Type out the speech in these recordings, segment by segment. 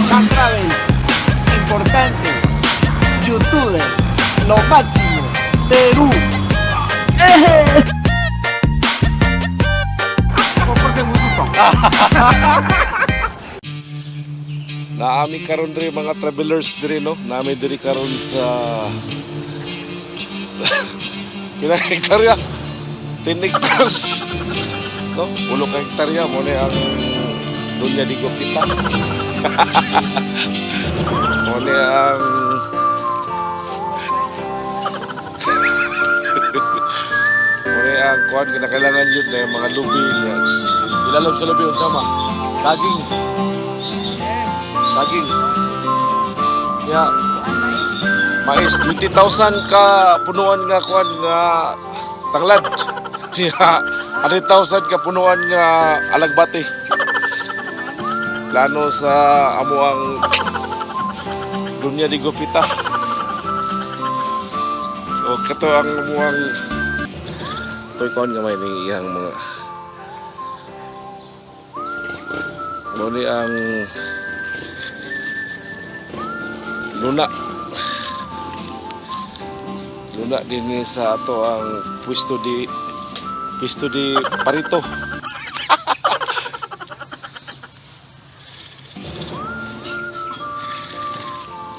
Chan Travels, importante, youtubers, lo máximo, Perú. Naami karon diri mga travelers diri, no. Naami diri karon sa pila ka hektarya? 10 hectares. No, 8 ka hektarya mo ni ang Doña di Gopita. Mo ni ang kuan kinakailangan yun na yung mga lubi yan. Ilalom sa lubi unsa ma? Saging. Saging. Ya. Mais 20,000 ka punuan nga kuan nga tanglad. Ya, 100,000 ka punuan nga alagbati. Plano sa amo ang Dunya di Gupita. So kato ang amo ang toy kuan gamay ni iyang mga mo ni ang luna luna din ni sa ato ang pwesto di Parito.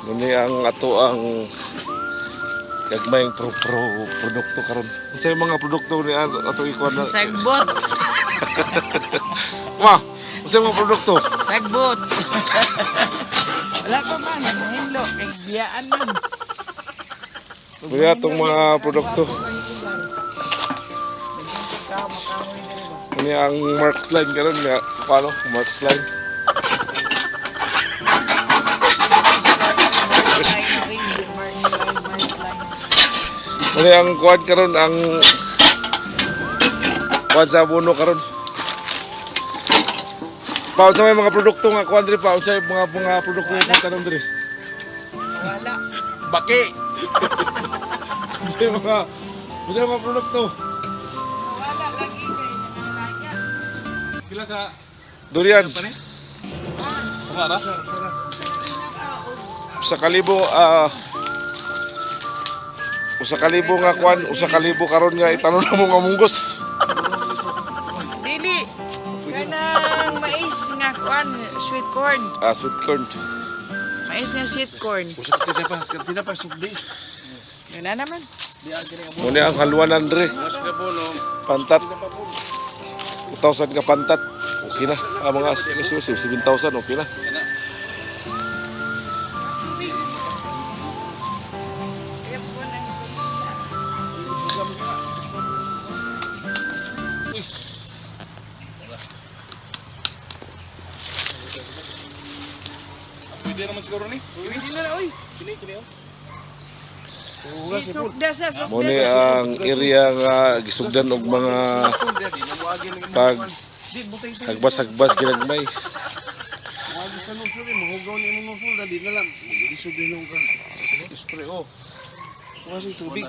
Muni ang ato ang gagmayng pro, pro produkto karon. Unsay mga produkto ni ato ikuan na? Sagbot. Ma, unsay mga produkto? Sagbot. Wala pa man, hinlo kay biyaan man. Muni atong mga produkto. Muni ang Mark's line karon nga paano Mark's line. Muni ang kuan karon ang kuan sa abono karon. Pa unsa may mga produkto nga kuan diri pa unsa mga produkto nga kuan diri? Wala. Baki. Unsa mga produkto? Wala lagi kay nangalaya. Pila ka Durian. pa ni? Kumara? Sa kalibo 1,000 nga kuan, 1,000 karon nga itanon na mo nga munggos. Dili. Kanang mais nga kuan, sweet corn. Ah, sweet corn. Mais nga sweet corn. Usa ka tinapa pa sugdi. Yun na naman. Muna ang halwanan dre. Mas ka bono. Pantat. 2,000 ka pantat. Okay na. Ah, mga 7,000 okay na. Kaya po nang Pwede naman siguro ni. Pwede na oy. Kini kini oh. Isugda sa sugda Muna sa. ang area nga gisugdan og mga pag hagbas-hagbas ginagmay. Muagi sa nusol eh, mahugaw ni imong nusol dali na lang. Lisod din nung kan. Spray oh. Kasi tubig.